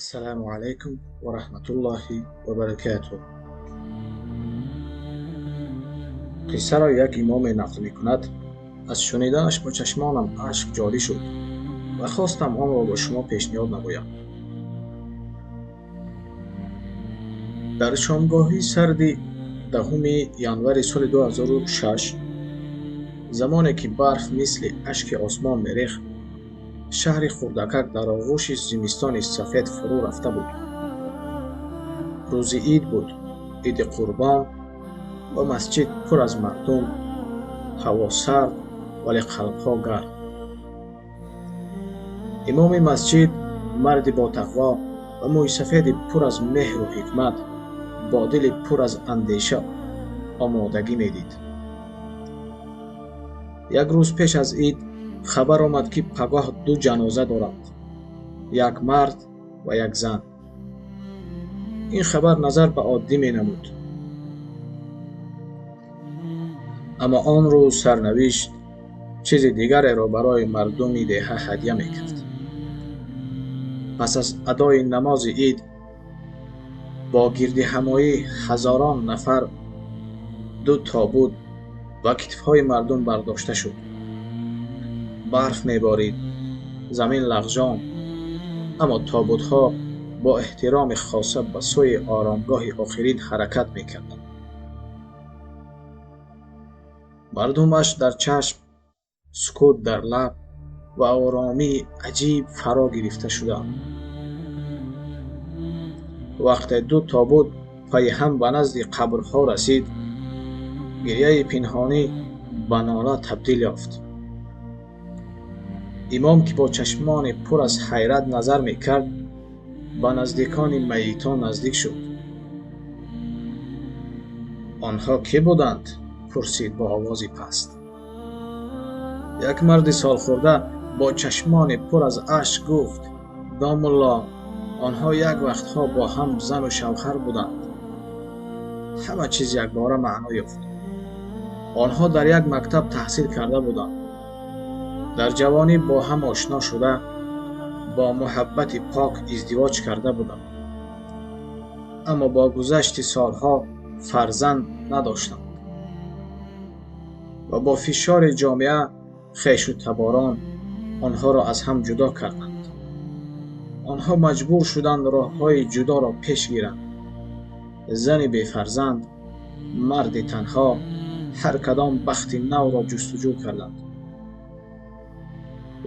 Ассалому алайкум ва раҳматуллоҳи ва баракатуҳ. Қиссаро як имоме нақл мекунад. Аз шуниданаш бо чашмонам ашк ҷорӣ шуд ва хостам онро ба шумо пешниҳод намоям. Дар шомгоҳи сарди 10 январи соли 2006, замоне ки барф мисли ашки осмон мерехт, шаҳри хурдакак дар оғӯши зимистони сафед фурӯ рафта буд. Рӯзи ид буд, иди Қурбон, ва масҷид пур аз мардум, ҳаво сард, вале қалбҳо гарм. Имоми масҷид, марди ботақво ва мӯйсафеди пур аз меҳру ҳикмат, бо дили пур аз андеша омодагӣ медид. Як рӯз пеш аз ид хабар омад, ки пагоҳ ду ҷаноза доранд, як мард ва як зан. Ин хабар назар ба оддӣ менамуд, аммо он рӯз сарнавишт чизи дигареро барои мардуми деҳа ҳадя мекард. Пас аз адои намози ид бо гирдиҳамоӣ ҳазорон нафар ду тобут ба китфҳои мардум бардошта шуд. Барф меборид, замин лағжон, аммо тобутҳо бо эҳтироми хоса ба сӯи оромгоҳи охирин ҳаракат мекарданд. Мардум ашк дар чашм, сукут дар лаб ва оромии аҷиб фаро гирифта шуданд. Вақте ду тобут пайи ҳам ба назди қабрҳо расид, гирьяи пинҳонӣ ба нола табдил ёфт. Имом, ки бо чашмони пур аз ҳайрат назар мекард, ба наздикони майитон наздик шуд. Онҳо кӣ буданд? Пурсид бо овози паст. Як марди солхӯрда бо чашмони пур аз ашк гуфт: домулло, онҳо як вақтҳо бо ҳам зану шавҳар буданд. Ҳама чиз якбора маъно ёфт. Онҳо дар як мактаб таҳсил карда буданд. Дар ҷавонӣ бо ҳам ошно шуда, бо муҳаббати пок издивоҷ карда буданд. Аммо бо гузашти солҳо фарзанд надоштанд ва бо фишори ҷомеа хешу таборон онҳоро аз ҳам ҷудо карданд. Онҳо маҷбур шуданд роҳҳои ҷудоро пеш гиранд. Зани бефарзанд, марди танҳо, ҳар кадом бахти навро ҷустуҷӯ карданд.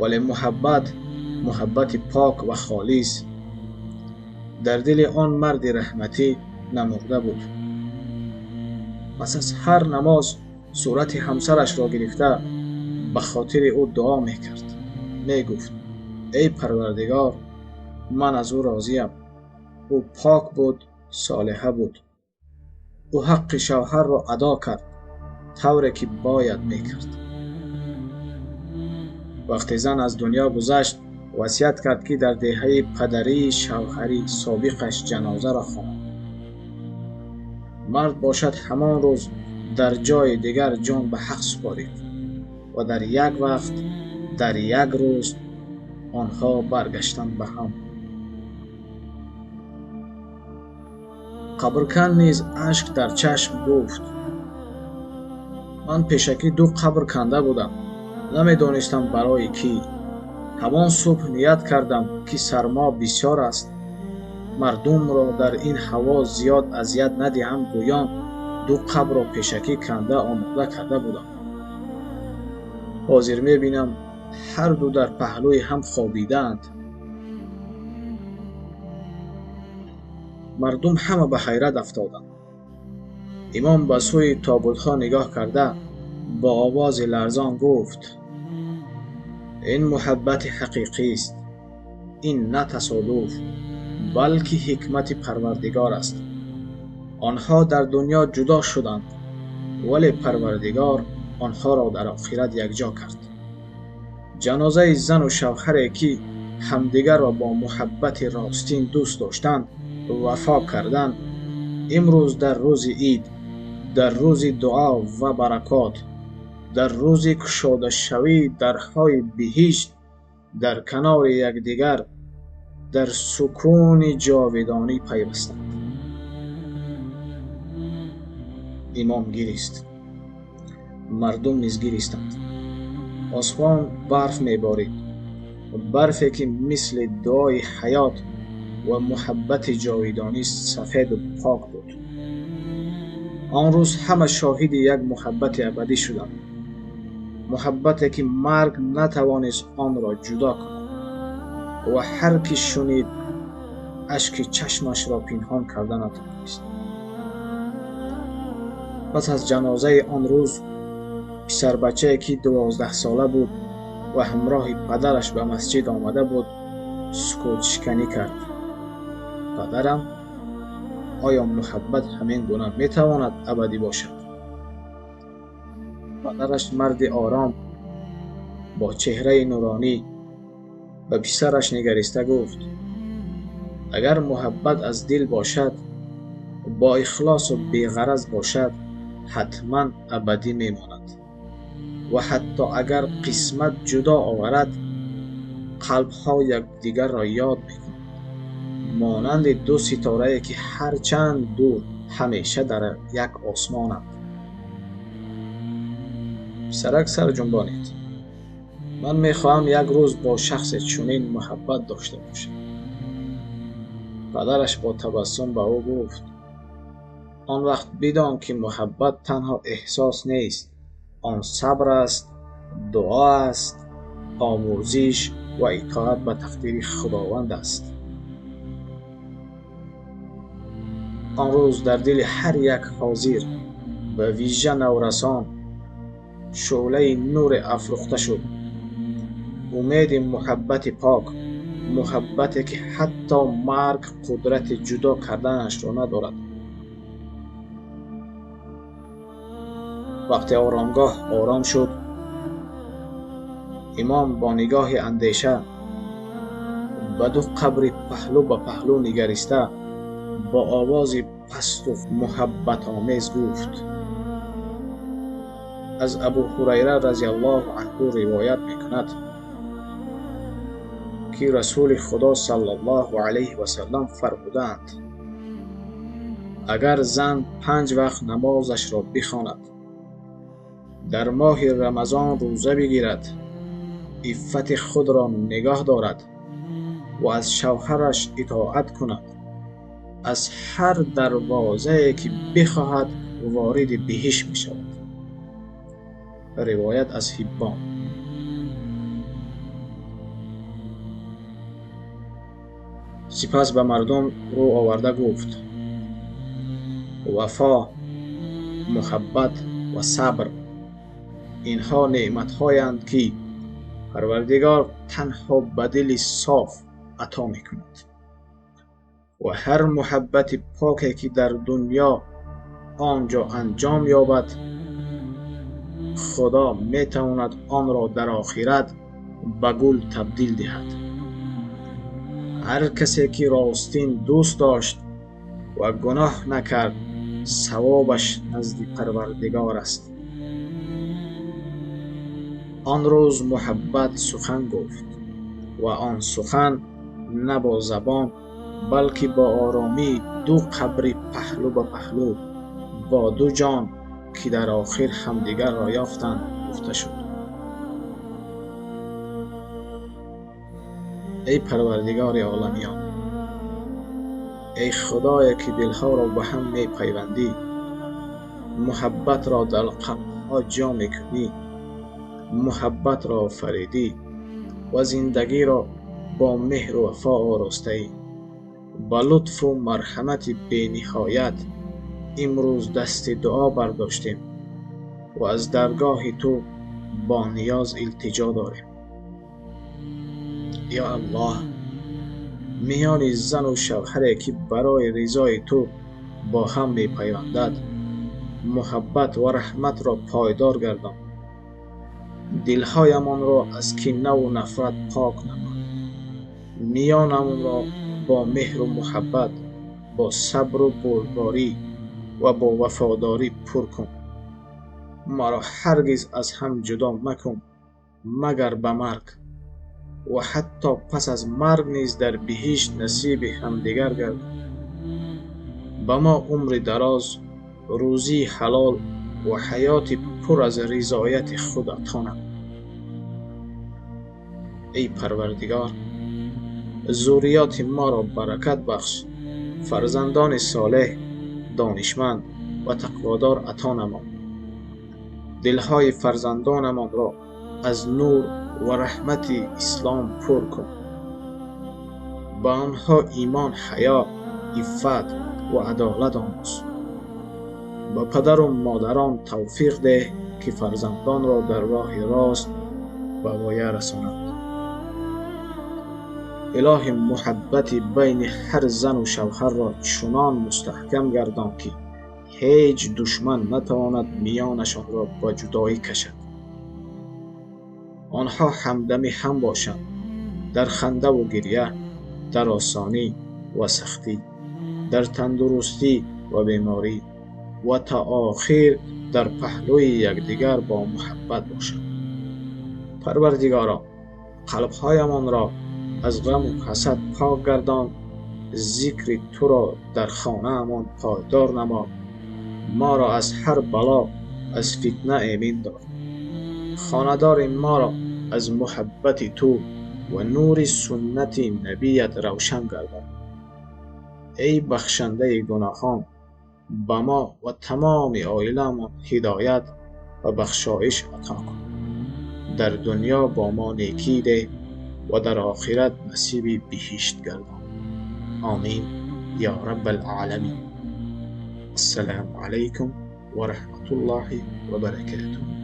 Вале муҳаббат, муҳаббати пок ва холис дар дили он марди раҳматӣ намурда буд. Пас аз ҳар намоз сурати ҳамсарашро гирифта ба хотири ӯ дуо мекард. Мегуфт: эй Парвардигор, ман аз ӯ розиям. Ӯ пок буд, солиҳа буд. Ӯ ҳаққи шавҳарро адо кард, тавре ки бояд мекард. Вақте зан аз дунё гузашт, васият кард, ки дар деҳаи падарии шавҳари собиқаш ҷанозаро хонад. Мард бошад ҳамон рӯз дар ҷои дигар ҷон ба ҳақ супорид ва дар як вақт, дар як рӯз онҳо баргаштанд ба ҳам. Қабркан низ ашк дар чашм гуфт: ман пешакӣ ду қабр канда будам, намедонистам барои кӣ. Ҳамон субҳ ният кардам, ки сармо бисёр аст, мардумро дар ин ҳаво зиёд азият надиҳам, гӯён ду қабрро пешакӣ канда омода карда будам. Ҳозир мебинам ҳар ду дар паҳлӯи ҳам хобидаанд. Мардум ҳама ба ҳайрат афтоданд. Имом ба сӯи тобутҳо нигоҳ карда бо овози ларзон гуфт: ин муҳаббати ҳақиқист, ин на тасодуф, балки ҳикмати Парвардигор аст. Онҳо дар дунё ҷудо шуданд, вале Парвардигор онҳоро дар охират якҷо кард. Ҷанозаи зану шавҳаре, ки ҳамдигарро бо муҳаббати ростин дӯст доштанд, вафо карданд, имрӯз дар рӯзи ид, дар рӯзи дуо ва баракот, дар рӯзи кушодашавии дарҳои биҳишт, дар канори якдигар Дар сукуни ҷовидонӣ пайвастанд. Имом гирист, мардум низ гиристанд. Осмон барф меборид, барфе ки мисли дуои ҳаёт ва муҳаббати ҷовидонӣ сафеду пок буд. Он рӯз ҳама шоҳиди як муҳаббати абадӣ шуданд, муҳаббате ки марг натавонист онро ҷудо кунад ва ҳар ки шунид ашки чашмашро пинҳон карда натавонист. Пас аз ҷанозаи он рӯз писарбачае ки 12сола буд ва ҳамроҳи падараш ба масҷид омада буд, сукутшиканӣ кард. Падарам, оё муҳаббат ҳамин гуна метавонад абадӣ бошад? Падараш марди ором бо чеҳраи нуронӣ ба писараш нигариста гуфт: агар муҳаббат аз дил бошад, бо ихлосу беғараз бошад, ҳатман абадӣ мемонад ва ҳатто агар қисмат ҷудо оварад, қалбҳо якдигарро ёд мекунанд, монанди ду ситорае ки ҳарчанд дур ҳамеша дар як осмонанд. Писарак сар ҷунбонид. Ман мехоҳам як рӯз бо шахсе чунин муҳаббат дошта бошам. Падараш бо табассум ба ӯ гуфт: он вақт бидон ки муҳаббат танҳо эҳсос нест, он сабр аст, дуо аст, омӯзиш ва итоат ба тақдири Худованд аст. Он рӯз дар дили ҳар як ҳозир, ба вижа наврасон, шӯълаи нуре афрӯхта шуд. Умеди муҳаббати пок, муҳаббате ки ҳатто марг қудрати ҷудо карданашро надорад. Вақте оромгоҳ ором шуд, имом бо нигоҳи андеша ба ду қабри паҳлӯ ба паҳлӯ нигариста бо овози пасту муҳаббатомез гуфт: аз Абу Ҳурайра разияллоҳу анҳу ривоят мекунад ки Расули Худо саллаллоҳу алайҳи васаллам фармудаанд: агар зан 5 вақт намозашро бихонад, дар моҳи Рамазон рӯза бигирад, иффати худро нигоҳ дорад ва аз шавҳараш итоат кунад, аз ҳар дарвозае ки бихоҳад вориди биҳишт мешавад. Ривоят аз Ҳиббон. Сипас ба мардум рӯ оварда гуфт: вафо, муҳаббат ва сабр инҳо неъматҳоянд ки Парвардигор танҳо ба дили соф ато мекунад ва ҳар муҳаббати поке ки дар дунё он ҷо анҷом ёбад, Худо метавонад онро дар охират ба гул табдил диҳад. Ҳар касе ки ростин дӯст дошт ва гуноҳ накард, савобаш назди Парвардигор аст. Он рӯз муҳаббат сухан гуфт ва он сухан на бо забон, балки бо оромии ду қабри паҳлӯ ба паҳлӯ бо ду ҷон ки дар охир ҳамдигарро ёфтанд гуфта шуд. Эй Парвардигори оламиён, эй Худое ки дилҳоро ба ҳам мепайвандӣ, муҳаббатро дар қалбҳо ҷо мекунӣ, муҳаббатро офаридӣ ва зиндагиро бо меҳру вафо оростаӣ, ба лутфу марҳамати бениҳоят имрӯз дасти дуо бардоштем ва аз даргоҳи ту бо ниёз илтиҷо дорем. Ё Аллоҳ, миёни зану шавҳаре ки барои ризои ту бо ҳам мепайвандад, муҳаббат ва раҳматро пойдор гардон. Дилҳоямонро аз кинаву нафрат пок намо. Миёнамонро бо меҳру муҳаббат, бо сабру бурдборӣ ва бо вафодорӣ пур кун. Маро ҳаргиз аз ҳам ҷудо макун, магар ба марг. ва ҳатто пас аз марг низ дар биҳишт насиби ҳамдигар гардон. Ба мо умри дароз, рӯзии ҳалол ва ҳаёти пур аз ризояти худ ато намо. Эй Парвардигор, зурриёти моро баракат бахш, фарзандони солеҳ, донишманд ва тақводор ато намо. Дилҳои фарзандонамонро аз нур ва раҳмати ислом пур кун. Ба онҳо имон, ҳаё, иффат ва адолат омӯз. Ба падару модарон тавфиқ деҳ, ки фарзандонро дар роҳи рост ба воя расонанд. Илоҳи, муҳаббати байни ҳар зану шавҳарро чунон мустаҳкам гардон, ки ҳеҷ душман натавонад миёнашонро ба ҷудоӣ кашад. Онҳо ҳамдами ҳам бошанд дар хандаву гиря, дар осонӣ ва сахтӣ, дар тандурустӣ ва беморӣ ва то охир дар паҳлӯи якдигар бо муҳаббат бошанд. Парвардигоро, қалбҳоямонро аз ғаму ҳасад пок гардон, зикри туро дар хонаамон пойдор намо, моро аз ҳар бало, аз фитна эмин дор. Хонадори моро аз муҳаббати ту ва нури суннати набият равшан гардон. Эй бахшандаи гуноҳон, ба мо ва тамоми оиламон ҳидоят ва бахшоиш ато кун. Дар дунё бо мо некӣ деҳ ва дар охират насиби биҳишт гардон. Омин ё раббал оламин. Ассалому алайкум ва раҳматуллоҳи ва баракотуҳ.